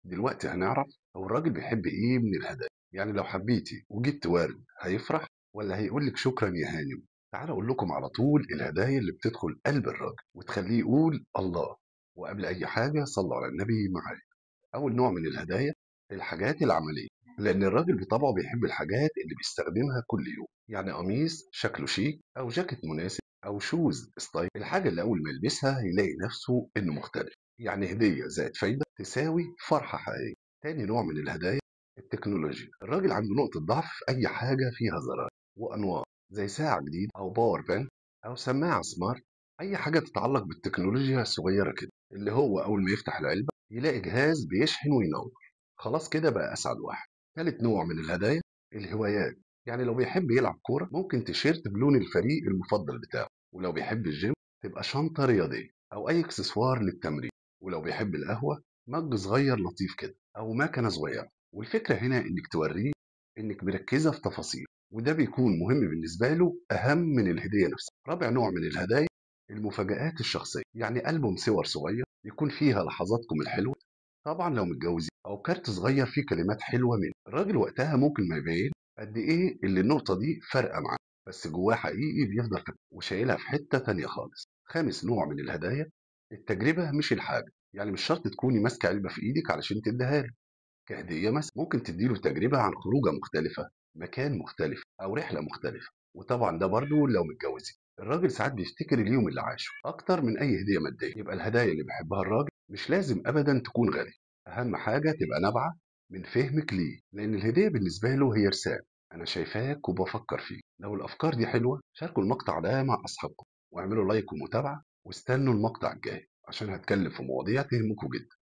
دلوقتي هنعرف هو الراجل بيحب إيه من الهدايا. يعني لو حبيتي وجبت ورد هيفرح ولا هيقول لك شكرا يا هانم؟ تعالوا أقول لكم على طول الهدايا اللي بتدخل قلب الراجل وتخليه يقول الله. وقبل أي حاجة صلوا على النبي معايا. أول نوع من الهدايا الحاجات العملية، لأن الراجل بطبعه بيحب الحاجات اللي بيستخدمها كل يوم، يعني قميص شكله شيك أو جاكيت مناسب أو shoes style، الحاجة اللي أول ما يلبسها يلاقي نفسه إنه مختلف. يعني هدية زائد فايدة تساوي فرحة حقيقية. تاني نوع من الهدايا التكنولوجيا. الراجل عنده نقطة ضعف في أي حاجة فيها زراير وأنوار، زي ساعة جديدة أو power bank أو سماعة smart، أي حاجة تتعلق بالتكنولوجيا الصغيرة كده، اللي هو أول ما يفتح العلبة يلاقي جهاز بيشحن وينور، خلاص كده بقى أسعد واحد. تالت نوع من الهدايا الهوايات. يعني لو بيحب يلعب كورة ممكن تيشيرت بلون الفريق المفضل بتاعه، ولو بيحب الجيم تبقى شنطة رياضية أو أي اكسسوار للتمرين، ولو بيحب القهوة mug صغير لطيف كده أو مكنة صغيرة. والفكرة هنا إنك توريه إنك مركزة في تفاصيل، وده بيكون مهم بالنسبة له أهم من الهدية نفسها. رابع نوع من الهدايا المفاجآت الشخصية، يعني ألبوم صور صغير يكون فيها لحظاتكم الحلوة، طبعا لو متجوزين، أو كارت صغير فيه كلمات حلوة منه. الراجل وقتها ممكن ما يبين قد إيه اللي النقطة دي فارقة معاه، بس جواه حقيقي بيفضل فاكر وشايلها في حتة تانية خالص. خامس نوع من الهدايا التجربة مش الحاجة. يعني مش شرط تكوني ماسكة علبة في إيدك علشان تديها له كهدية، مثلا ممكن تديله تجربة عن خروجة مختلفة، مكان مختلف، أو رحلة مختلفة. وطبعا ده برضو لو متجوزين. الراجل ساعات بيفتكر اليوم اللي عاشه أكتر من أي هدية مادية. يبقى الهدايا اللي بيحبها الراجل مش لازم أبدا تكون غالية، أهم حاجة تبقى نابعة من فهمك ليه، لأن الهدية بالنسبة له هي رسالة، أنا شايفاك وبفكر فيك. لو الأفكار دي حلوة شاركوا المقطع ده مع أصحابكم واعملوا لايك ومتابعة، واستنوا المقطع الجاي عشان هتكلم في مواضيع تهمكم جدا.